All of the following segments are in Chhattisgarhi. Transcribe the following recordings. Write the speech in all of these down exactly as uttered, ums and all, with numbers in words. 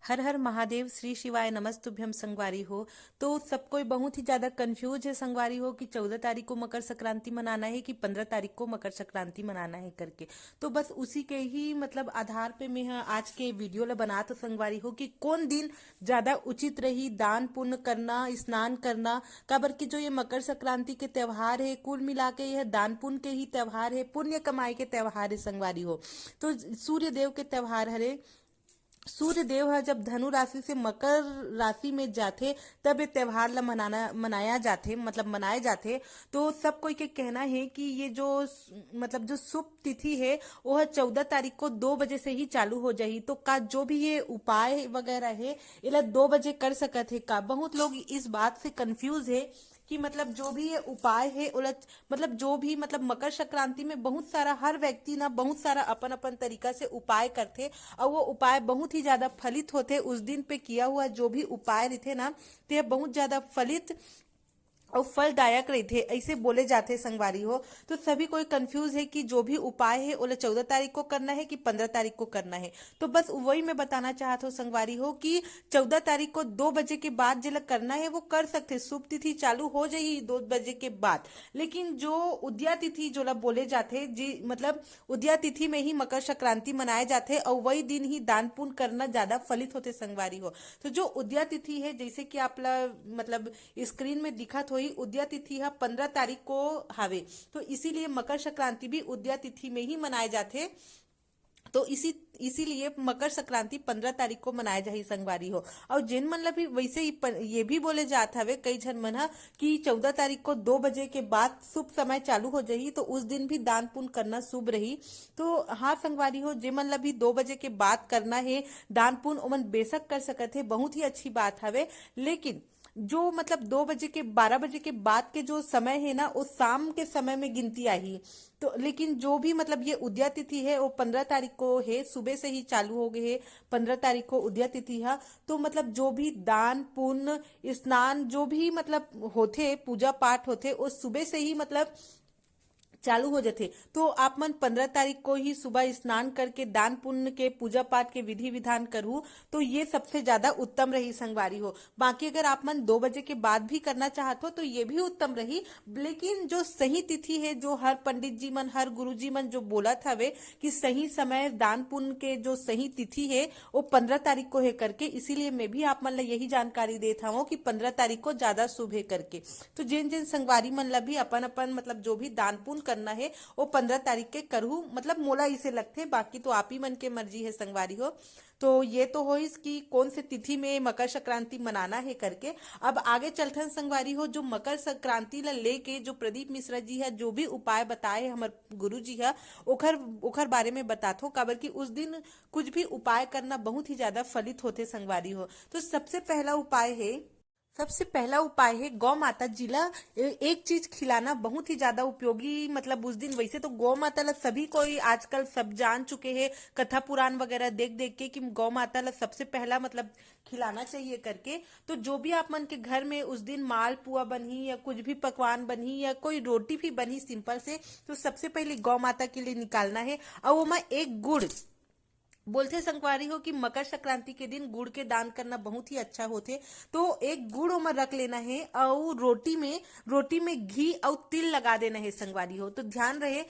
हर हर महादेव, श्री शिवाय नमस्तुभ्यम संगवारी हो। तो सब कोई बहुत ही ज्यादा कंफ्यूज है संगवारी हो कि चौदह तारीख को मकर संक्रांति मनाना है कि पन्द्रह तारीख को मकर संक्रांति मनाना है करके। तो बस उसी के ही मतलब आधार पे मैं ह आज के वीडियो ला बनात हो संगवारी हो कि कौन दिन ज्यादा उचित रही दान पुण्य करना, स्नान करना। काबर कि जो ये मकर संक्रांति के त्योहार है, कुल मिला के यह दान पुण्य के ही त्योहार है, पुण्य कमाई के त्योहार है संगवारी हो। तो सूर्य देव के त्योहार हरे। सूर्य देव ह जब धनु राशि से मकर राशि में जाथे, तब ये त्योहार ला मनाना, मनाया जाथे, मतलब मनाए जाथे। तो सब कोई के कहना है कि ये जो स-, मतलब जो शुभ तिथि है, वो ह चौदह तारीख को दो बजे से ही चालू हो जाही। तो का जो भी ये उपाय वगैरह है, एला दो बजे कर सकत है का? बहुत लोग इस बात से कंफ्यूज है कि मतलब जो भी ये उपाय है, ओला मतलब जो भी मतलब मकर संक्रांति में बहुत सारा, हर व्यक्ति ना बहुत सारा अपन अपन तरीका से उपाय करथे, और वो उपाय बहुत ही ज्यादा फलित होथे। उस दिन पे किया हुआ जो भी उपाय रहिथे ना, ते बहुत ज्यादा फलित और फलदायक रहिथे, ऐसे बोले जाथे संगवारी हो। तो सभी कोई कंफ्यूज है कि जो भी उपाय है, ओला चौदह तारीख को करना है कि पन्द्रह तारीख को करना है। तो बस वही मैं बताना चाहत हूँ संगवारी हो कि चौदह तारीख को दो बजे के बाद जेला करना है, वो कर सकथे। शुभ तिथि चालू हो जाही दो बजे के बाद, लेकिन जो उद्या तिथि जोला बोले जाथे, जी, मतलब उद्या तिथि में ही मकर संक्रांति मनाए जाथे, और वही दिन ही दान पुण्य करना ज्यादा फलित होथे संगवारी हो। तो जो उद्या तिथि है, जैसे कि आप ला मतलब स्क्रीन में दिखत होही, उद्या तिथि ह पन्द्रह तारीख को हावे, तो इसीलिए मकर संक्रांति भी उद्या तिथि में ही मनाए जाथे। तो इसी इसीलिए मकर संक्रांति पन्द्रह तारीख को मनाए जाही संगवारी हो। और जेन मन ला भी वैसे ही प-, ये भी बोले जात हवे कई झन मन ह कि चौदह तारीख को दो बजे के बाद शुभ समय चालू हो जाही, तो उस दिन भी दान पुण्य करना शुभ रही। तो हाँ संगवारी हो, जे मन ला भी दो बजे के बाद करना है दान पुण्य, ओमन बेशक कर सकत है, बहुत ही अच्छी बात हवे। लेकिन जो मतलब दो बजे के, बारह बजे के बाद के जो समय है ना, वो शाम के समय में गिनती आही। तो लेकिन जो भी मतलब ये उद्या तिथि है, वो पन्द्रह तारीख को है, सुबह से ही चालू हो गए है। पन्द्रह तारीख को उद्या तिथि है, तो मतलब जो भी दान पुण्य, स्नान, जो भी मतलब होथे, पूजा पाठ होथे, वो सुबह से ही मतलब चालू हो जाथे। तो आप मन पन्द्रह तारीख को ही सुबह स्नान करके दान पुण्य के, पूजा पाठ के विधि विधान करहू, तो ये सबसे ज्यादा उत्तम रही संगवारी हो। बाकी अगर आप मन दो बजे के बाद भी करना चाहत हो, तो ये भी उत्तम रही। लेकिन जो सही तिथि है, जो हर पंडित जी मन, हर गुरु जी मन जो बोलत हवे कि सही समय दान पुण्य के जो सही तिथि है, वो पन्द्रह तारीख को है करके, इसीलिए मैं भी आप मन ला यही जानकारी देत हवं कि पन्द्रह तारीख को ज्यादा शुभ है करके। तो जेन जेन संगवारी मन ला भी अपन अपन मतलब जो भी दान पुण्य करना है, वो पन्द्रह तारीख के करहू, मतलब मोला इसे लगथे, बाकी तो आप ही मन के मर्जी है संगवारी हो। तो ये तो होइस कि कौन से तिथि में मकर संक्रांति मनाना है करके। अब आगे चलथन संगवारी हो, जो मकर संक्रांति ला लेके जो प्रदीप मिश्रा जी है, जो भी उपाय बताए हमर गुरु जी है, ओखर ओखर बारे में बताथो, काबर कि उस दिन कुछ भी उपाय करना बहुत ही ज्यादा फलित होथे संगवारी हो। तो सबसे पहला उपाय है, सबसे पहला उपाय है गौ माता जी ला ए-, एक चीज खिलाना बहुत ही ज्यादा उपयोगी। मतलब उस दिन वैसे तो गौ माता ला सभी कोई आजकल सब जान चुके हैं, कथा पुराण वगैरह देख देख के कि गौ माता ला सबसे पहला मतलब खिलाना चाहिए करके। तो जो भी आप मन के घर में उस दिन मालपुआ बनही या कुछ भी पकवान बनही या कोई रोटी भी बनही सिंपल से, तो सबसे पहले गौ माता के लिए निकालना है। और ओमा एक गुड़, बोलथे संगवारी हो कि मकर संक्रांति के दिन गुड़ के दान करना बहुत ही अच्छा होथे। तो एक गुड़ ओमा रख लेना है और रोटी में, रोटी में घी और तिल लगा देना है संगवारी हो। तो ध्यान रहे,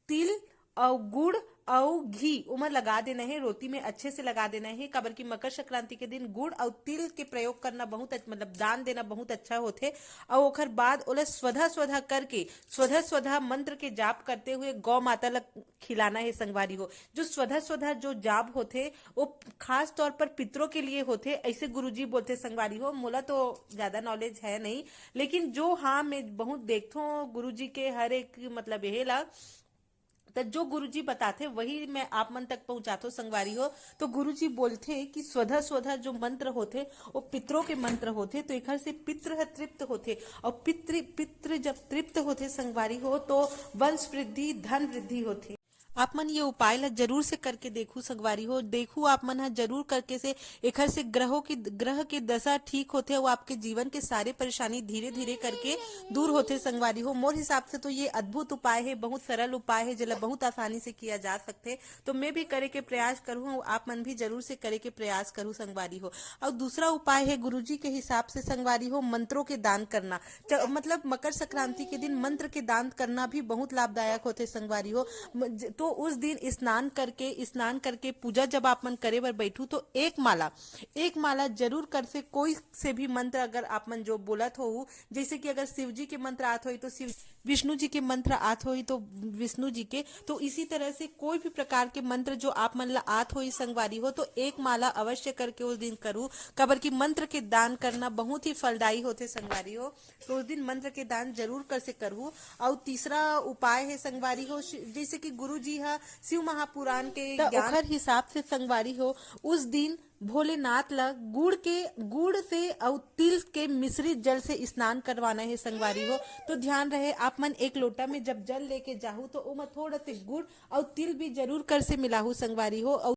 तिल और गुड़ और घी ओमा लगा देना है, रोटी में अच्छे से लगा देना है, काबर कि मकर संक्रांति के दिन गुड़ और तिल के प्रयोग करना बहुत अच्छ-, मतलब दान देना बहुत अच्छा होथे। और ओकर बाद ओला स्वधा स्वधा करके, स्वधा स्वधा मंत्र के जाप करते हुए गौ माता ला खिलाना है संगवारी हो। जो स्वधा स्वधा जो जाप होथे, वो खास तौर पर पितरों के लिए होथे, ऐसे गुरुजी बोलथे संगवारी हो। मोला तो ज्यादा नॉलेज है नहीं, लेकिन जो हाँ मैं बहुत देखथों गुरुजी के हर एक मतलब यहे ला, त जो गुरुजी बताथे वही मैं आप मन तक पहुंचाथो संगवारी हो। तो गुरुजी बोलथे कि स्वधा स्वधा जो मंत्र होथे, वो पितरों के मंत्र होथे, तो एखर से पितृ ह तृप्त होथे, और पितृ पितृ जब तृप्त होथे संगवारी हो, तो वंश वृद्धि, धन वृद्धि होथे। आप मन ये उपाय ला जरूर से करके देखू संगवारी हो। देखू आप मन ह जरूर करके से, एखर से ग्रहों की, ग्रह के दशा ठीक होथे अउ आपके जीवन के सारे परेशानी धीरे धीरे करके दूर होथे संगवारी हो। मोर हिसाब से तो ये अद्भुत उपाय है, बहुत सरल उपाय है, जेला बहुत आसानी से किया जा सकथे। तो मैं भी करे के प्रयास करूँ, आप मन भी जरूर से करे के प्रयास करू संगवारी हो। और दूसरा उपाय है गुरुजी के हिसाब से संगवारी हो, मंत्रों के दान करना। च-, मतलब मकर संक्रांति के दिन मंत्र के दान करना भी बहुत लाभदायक होथे संगवारी हो। म-, ज-, तो उस दिन स्नान करके, स्नान करके पूजा जब आप मन करे बर बैठू तो एक माला, एक माला जरूर कर से कोई से भी मंत्र अगर आप मन जो बोलत हो, जैसे कि अगर शिव जी के मंत्र आत होई तो शिव, विष्णु जी के मंत्र आत होई तो विष्णु जी के, तो इसी तरह से कोई भी प्रकार के मंत्र जो आप मन ला आत होई संगवारी हो, तो एक माला अवश्य करके उस दिन करू, काबर कि मंत्र के दान करना बहुत ही फलदायी होथे संगवारी हो। तो उस दिन मंत्र के दान जरूर कर से करहू। और तीसरा उपाय है संगवारी हो, शि-, जैसे कि गुरु जी हा शिव महापुराण के त ज्ञान ओखर हिसाब से संगवारी हो, उस दिन भोलेनाथ ला गुड़ के, गुड़ से अउ तिल के मिश्रित जल से स्नान करवाना है संगवारी हो। तो ध्यान रहे, आप मन एक लोटा में जब जल लेके जाहू तो ओमा थोड़ा से गुड़ अउ तिल भी जरूर कर से मिलाहू संगवारी हो। अउ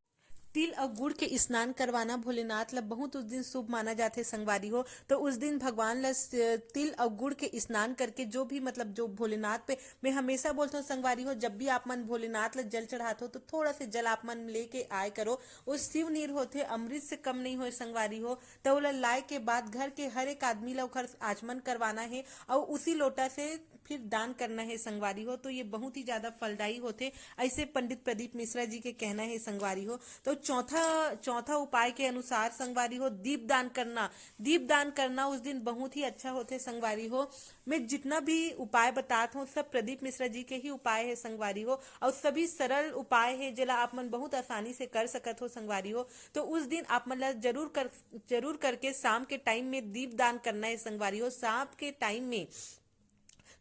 तिल अउ गुड़ के स्नान करवाना भोलेनाथ ला बहुत उस दिन शुभ माना जाथे संगवारी हो। तो उस दिन भगवान ला स-, तिल अउ गुड़ के स्नान करके जो भी, मतलब, जो भोलेनाथ पे, मैं हमेशा बोलथों संगवारी हो, जब भी आप मन भोलेनाथ ला जल चढ़ात हो तो थोड़ा से जल आप मन लेके आए करो। वो शिव नीर होथे, अमृत से कम नहीं होए संगवारी हो। त ओला लाए के बाद घर के हर एक आदमी ला ओखर आचमन करवाना हे अउ उसी लोटा से फिर दान करना हे संगवारी हो। तो ये बहुत ही ज्यादा फलदायी होथे, ऐसे पंडित प्रदीप मिश्रा जी के कहना हे संगवारी हो। तो चौथा, चौथा उपाय के अनुसार संगवारी हो, दीप दान करना। दीप दान करना उस दिन बहुत ही अच्छा होथे संगवारी हो। मैं जितना भी उपाय बतात हूँ, सब प्रदीप मिश्रा जी के ही उपाय है संगवारी हो, और सभी सरल उपाय है, जेला आप मन बहुत आसानी से कर सकत हो संगवारी हो। तो उस दिन आप मन ला जरूर कर, जरूर करके शाम के टाइम में दीप दान करना है संगवारी हो। शाम के टाइम में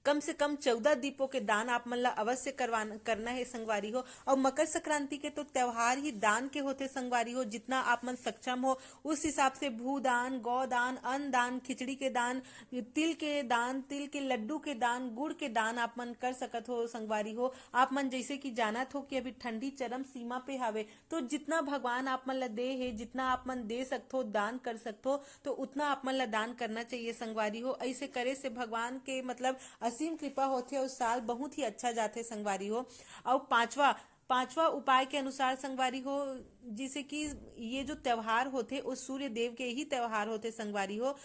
कम से कम चौदह दीपों के दान आप मन ला अवश्य करवान-, करना है संगवारी हो। और मकर संक्रांति के तो त्योहार ही दान के होथे संगवारी हो। जितना आप मन सक्षम हो, उस हिसाब से भूदान, गौदान, अन्न दान, खिचड़ी के दान, तिल के दान, तिल के लड्डू के दान, गुड़ के दान आप मन कर सकत हो संगवारी हो। आप मन जैसे कि जानत हो कि अभी ठंडी चरम सीमा पे हावे, तो जितना भगवान आप मन ला दे हे, जितना आप मन दे सकथो, दान कर सकथो, तो उतना आप मन ला दान करना चाहिए संगवारी हो। ऐसे करे से भगवान के, मतलब, असीम कृपा होथे और साल बहुत ही अच्छा जाथे संगवारी हो। और पांचवा, पांचवा उपाय के अनुसार संगवारी हो, जैसे कि ये जो त्योहार होथे, वो सूर्य देव के ही त्योहार होथे संगवारी हो।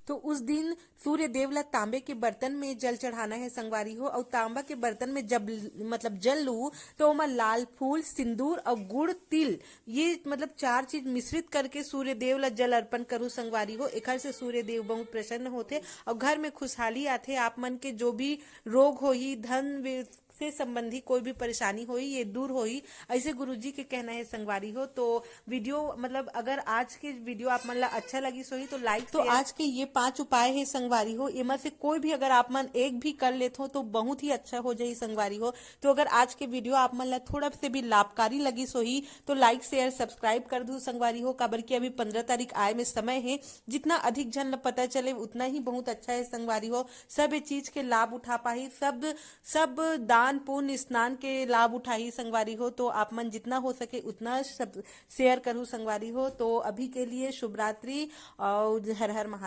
तो उस दिन सूर्य देव ला तांबे के बर्तन में जल चढ़ाना है संगवारी हो। और तांबा के बर्तन में जब ल-, मतलब, जल लू, तो ओमा लाल फूल, सिंदूर और गुड़, तिल, ये, मतलब, चार चीज मिश्रित करके सूर्य देव ला जल अर्पण करू संगवारी हो। एखर से सूर्य देव बहुत प्रसन्न होथे और घर में खुशहाली आथे। आप मन के जो भी रोग होही, धन वि-, से संबंधी कोई भी परेशानी होही, ये दूर होही, ऐसे गुरुजी के कहना है संगवारी हो। तो वीडियो, मतलब, अगर आज के वीडियो आप मन ला अच्छा लगिस होही तो लाइक, तो share। आज के ये पांच उपाय है संगवारी हो, एमा से कोई भी अगर आप मन एक भी कर लेत हो तो बहुत ही अच्छा हो जाही संगवारी हो। तो अगर आज के वीडियो आप मन ला थोड़ा से भी लाभकारी लगिस होही तो लाइक, शेयर, सब्सक्राइब कर दू संगवारी हो, काबर कि अभी पंद्रह तारीख आए में समय है। जितना अधिक झन ला पता चले उतना ही बहुत अच्छा है संगवारी हो। सब ये चीज के लाभ उठा पाही, सब, सब दान पुण्य स्नान के लाभ उठाही संगवारी हो। तो आप मन जितना हो सके उतना सब शेयर करू संगवारी हो। तो अभी के लिए शुभ रात्रि और हर हर महादेव।